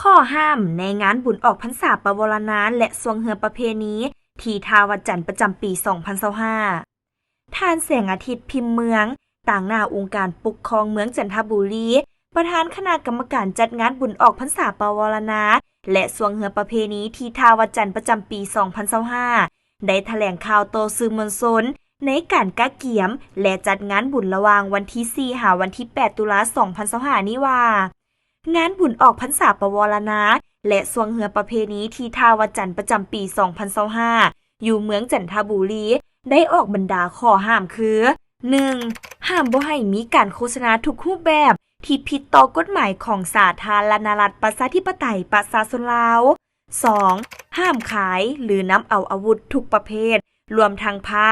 ຂໍ້ຫ້າມໃນງານບຸນອອກພັນສາປະວໍລະນາ ແລະ ຊ່ວງເຮືອປະເພນີທີ່ທ່າວັດຈັນ ປະຈຳປີສອງພັນຊາວຫ້າ. ທ່ານ ແສງອາທິດ ພິມເມືອງ, ຕາງໜ້າອົງການປົກຄອງເມືອງຈັນທະບູລີ, ປະທານຄະນະກຳມະການຈັດງານບຸນອອກພັນສາປະວໍລະນາ ແລະ ຊ່ວງເຮືອປະເພນີທີ່ທ່າວັດຈັນ ປະຈຳປີສອງພັນຊາວຫ້າ ໄດ້ຖະແຫຼງຂ່າວຕໍ່ສື່ມວນຊົນ ໃນການກະກຽມ ແລະ ຈັດງານບຸນລະຫວ່າງວັນທີສີ່ ຫາວັນທີແປດ ຕຸລາ ສອງພັນຊາວຫ້ານີ້ວ່າ, ງານບຸນອອກພັນສາປະວໍລະນາ ແລະ ຊ່ວງເຮືອປະເພນີທີ່ທ່າວັດຈັນ ປະຈຳປີສອງພັນຊາວຫ້າ ຢູ່ເມືອງຈັນທະບູລີ ໄດ້ອອກບັນດາຂໍ້ຫ້າມຄື: ໜຶ່ງ ຫ້າມບໍ່ໃຫ້ມີການໂຄສະນາທຸກຮູບແບບທີ່ຜິດຕໍ່ກົດໝາຍຂອງສາທາລະນະລັດ ປະຊາທິປະໄຕ ປະຊາຊົນລາວ. ສອງ ຫ້າມຂາຍ ຫຼື ນຳເອົາອາວຸດທຸກປະເພດ, ລວມທັງພ້າ,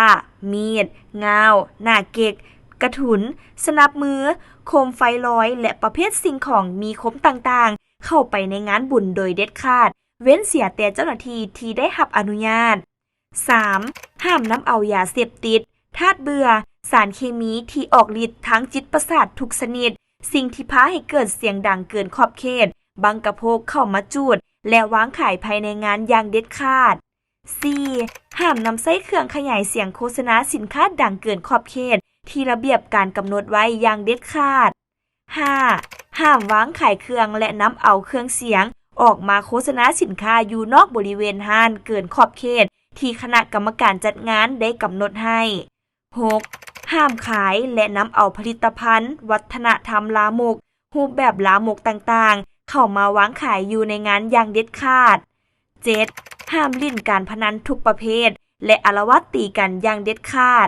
ມີດ, ງາວ, ໜ້າເກັກ, ກະທຸນ, ສະໜັບມື, ໂຄມໄຟລອຍ ແລະ ປະເພດສິ່ງຂອງມີຄົມຕ່າງໆ ເຂົ້າໄປໃນງານບຸນໂດຍເດັດຂາດ, ເວັ້ນເສຍແຕ່ເຈົ້າໜ້າທີ່ທີ່ໄດ້ຮັບອະນຸຍາດ. ສາມ ຫ້າມນຳເອົາຢາເສບຕິດ, ທາດເບື່ອ, ສານເຄມີທີ່ອອກລິດທາງຈິດປະສາດທຸກຊະນິດ, ສິ່ງທີ່ພາໃຫ້ເກີດສຽງດັງເກີນຂອບເຂດ, ບັງກະໂພກເຂົ້າມາຈູດ ແລະ ວາງຂາຍພາຍໃນງານຢ່າງເດັດຂາດ. ສີ່ ຫ້າມນຳໃຊ້ເຄື່ອງຂະຫຍາຍສຽງໂຄສະນາສິນຄ້າດັງເກີນຂອບເຂດທີ່ລະບຽບການກຳນົດໄວ້ຢ່າງເດັດຂາດ. ຫ້າ ຫ້າມວາງຂາຍເຄື່ອງ ແລະ ນຳເອົາເຄື່ອງສຽງອອກມາໂຄສະນາສິນຄ້າຢູ່ນອກບໍລິເວນຮ້ານເກີນຂອບເຂດທີ່ຄະນະກຳມະການຈັດງານໄດ້ກຳນົດໃຫ້. ຫົກ ຫ້າມຂາຍ ແລະ ນຳເອົາຜະລິດຕະພັນວັດທະນະທຳລາມົກ, ຮູບແບບລາມົກຕ່າງໆ ເຂົ້າມາວາງຂາຍຢູ່ໃນງານຢ່າງເດັດຂາດ. ເຈັດ ຫ້າມຫຼິ້ນການພະນັນທຸກປະເພດ ແລະ ອາລະວາດຕີກັນຢ່າງເດັດຂາດ.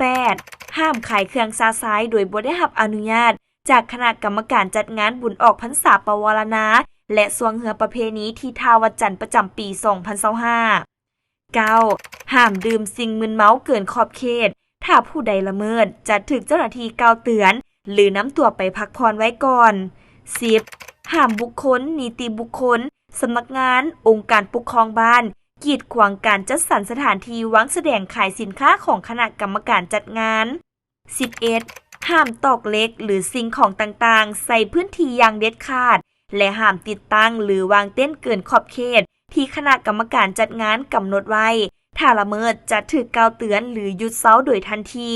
ແປດ ຫ້າມຂາຍເຄື່ອງຊາຊາຍໂດຍບໍ່ໄດ້ຮັບອະນຸຍາດຈາກຄະນະກຳມະການຈັດງານບຸນອອກພັນສາປະວໍລະນາ ແລະ ຊ່ວງເຮືອປະເພນີທີ່ທ່າວັດຈັນ ປະຈຳປີສອງພັນຊາວຫ້າ. ເກົ້າ ຫ້າມດື່ມສິ່ງມຶນເມົາເກີນຂອບເຂດ, ຖ້າຜູ້ໃດລະເມີດ ຈະຖືກເຈົ້າໜ້າທີ່ກ່າວເຕືອນ ຫຼື ນຳຕົວໄປພັກຜ່ອນໄວ້ກ່ອນ. ສິບ ຫ້າມບຸກຄົນ, ນິຕິບຸກຄົນ, ສຳນັກງານ, ອົງການປົກຄອງບ້ານ ກີດຂວາງການຈັດສັນສະຖານທີ່ວາງສະແດງຂາຍສິນຄ້າຂອງຄະນະກຳມະການຈັດງານ. ສິບເອັດ ຫ້າມຕອກເຫຼັກ ຫຼື ສິ່ງຂອງຕ່າງໆໃສ່ພື້ນທີ່ຢ່າງເດັດຂາດ ແລະ ຫ້າມຕິດຕັ້ງ ຫຼື ວາງເຕັ້ນເກີນຂອບເຂດທີ່ຄະນະກຳມະການຈັດງານກຳນົດໄວ້. ຖ້າລະເມີດ ຈະຖືກກ່າວເຕືອນ ຫຼື ຢຸດເຊົາໂດຍທັນທີ.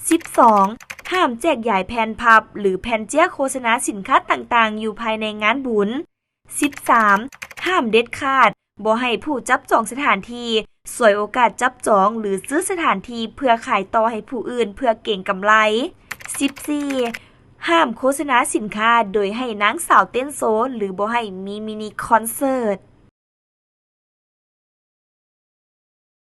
ສິບສອງ ຫ້າມແຈກຢາຍແຜ່ນພັບ ຫຼື ແຜ່ນເຈ້ຍໂຄສະນາສິນຄ້າຕ່າງໆຢູ່ພາຍໃນງານບຸນ. ສິບສາມ ຫ້າມເດັດຂາດບໍ່ໃຫ້ຜູ້ຈັບຈອງສະຖານທີ່ສວຍໂອກາດຈັບຈອງ ຫຼື ຊື້ສະຖານທີ່ເພື່ອຂາຍຕໍ່ໃຫ້ຜູ້ອື່ນເພື່ອເກັງກຳໄລ. ສິບສີ່ ຫ້າມໂຄສະນາສິນຄ້າໂດຍໃຫ້ນາງສາວເຕັ້ນໂຊ ຫຼື ບໍ່ໃຫ້ມີມິນິຄອນເສີດ.